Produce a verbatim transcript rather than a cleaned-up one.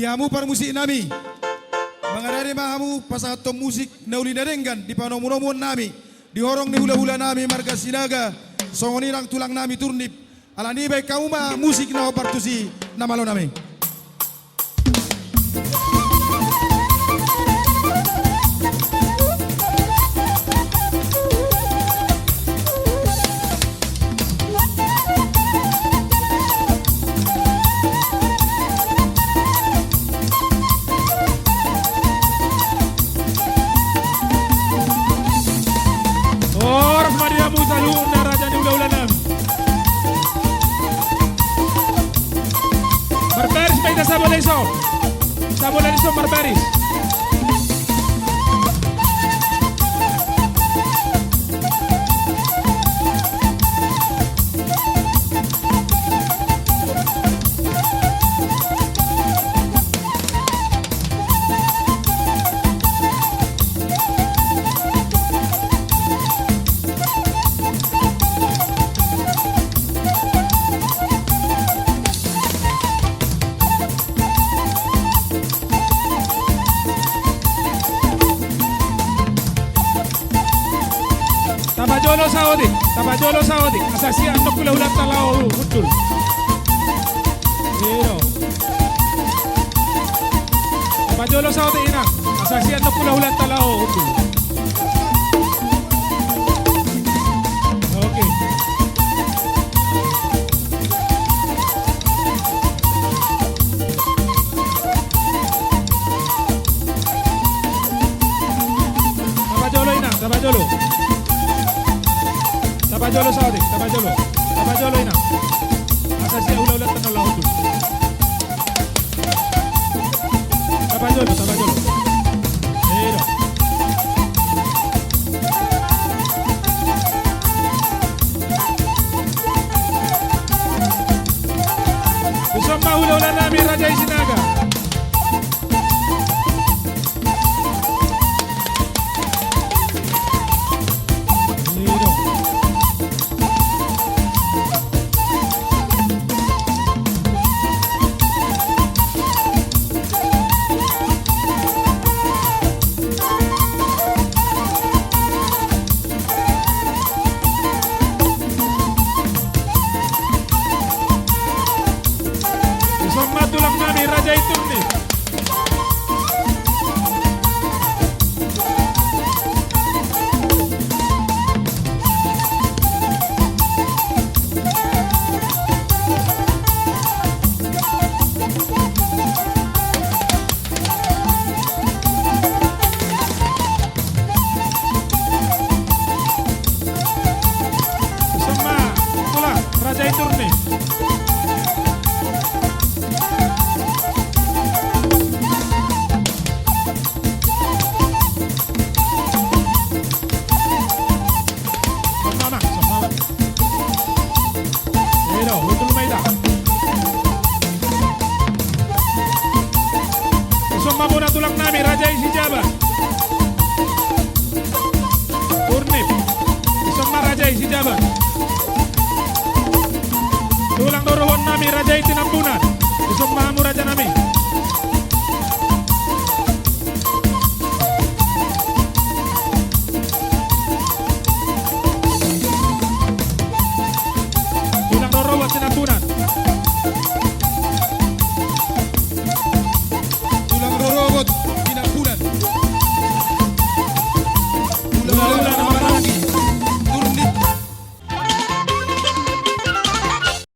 Hamu parmusik nami, mangarade ma hamu pasahathon musik na uli na denggan di panomunomuon nami di horong ni hulahula nami marga Sinaga, songon i nang tulang nami Turnip. Alani i baen hamu ma musik na hombar tusi na malo nami. Horas ma di hamu saluhutna raja ni hulahula nami. Marbaris ma hita sabola dison. Sabola dison marbaris. Tapajolo saotik, tapajolo saotik. Asa sian do hulahulanta laho hundul. I do. Tapajolo saotik inang. Asa sian do hulahulanta laho hundul. Oke. Tapajolo inang, tapajolo. Tapajolo saotik, tapajolo. Tapajolo inang. Asa sian hulahulanta na laho tu. Tapajolo, tapajolo. I do. Dison ma hulahula nami raja i Sinaga. I do. Dison ma tulang nami raja i Turnip. Dison ma tulang raja i Turnip. Son ma, son ma. I do, hundul ma hita. Dison ma bona tulang nami raja i Sijaban. Turnip. Dison ma raja i Sijaban. Tulang doruhon nami raja i